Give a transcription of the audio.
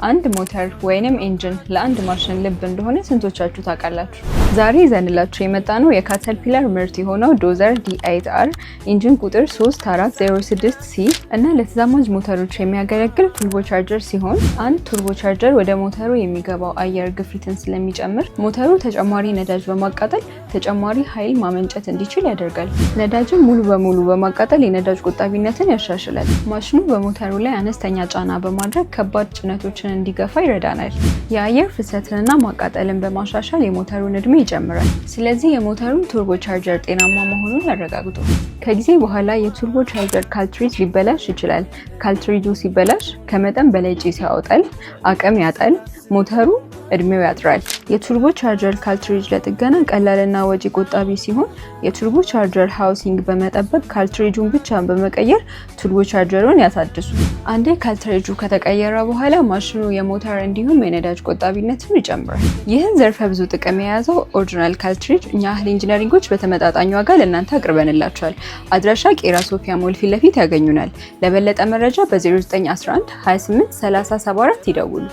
አንድ ሞተር ወይንም engine ለአንድ ማሽን ልብ እንደሆነ ስንቶቻችሁ ታውቃላችሁ? ዛሬ ይዘንላችሁ የመጣነው የ Caterpillar ምርት የሆነው dozer D8R engine ቁጥር 3406 C እና ለተዛማጅ ሞተሮች የሚያገለግል turbo charger ሲሆን፣ አንድ turbo charger ወደ ሞተሩ የሚገባው አየር ግፊትን ስለሚጨምር ሞተሩ ተጨማሪ ነዳጅ በማቃጠል ተጨማሪ ኃይል ማመንጨት እንዲችል ያደርጋል። ነዳጅን ሙሉ በሙሉ በማቃጠል የነዳጅ ቆጣቢነትን ያሻሽላል። ማሽኑ በሞተሩ ላይ አነስተኛ ጫና በማድረግ ከባድ ጭነቶችን እንዲገፋ ይረዳናል። የአየር ፍሰትንና ማቃጠልን በማሻሻል የሞተሩን እድሜ ይጨምራል። ስለዚህ የሞተሩን turbo charger ጤናማ መሆኑን ያረጋግጡ። ከጊዜ በኋላ የ turbo charger cartridge ሊበላሽ ይችላል። Cartridge ኡ ሲበላሽ ከመጠን በላይ ጭስ ያወጣል፣ አቅም ያጣል፣ ሞተሩ እድሜው ያጥራል። የ turbo charger cartridge ለጥገና ቀላልና ወጪ ቆጣቢ ሲሆን፣ የ turbo charger housing በመጠበቅ cartridge ኡን ብቻ በመቀየር turbo charger ኡን ያሳድሱ። አንዴ cartridge ኡ ከተቀየረ በኋላ ማሽኑ የሞተር እንዲሁም የነዳጅ ቆጣቢነትን ይጨምራል። ይህን ዘርፈ ብዙ ጥቅም የያዘው original cartridge እኛ አህል engineering ኦች በተመጣጣኝ ዋጋ ለእናንተ አቅርበንላችኋል። አድራሻ ቄራ ሶፊያ ሞል ፊት ለፊት ያገኙናል። ለበለጠ መረጃ በ0911 28 30 74 ይደውሉ።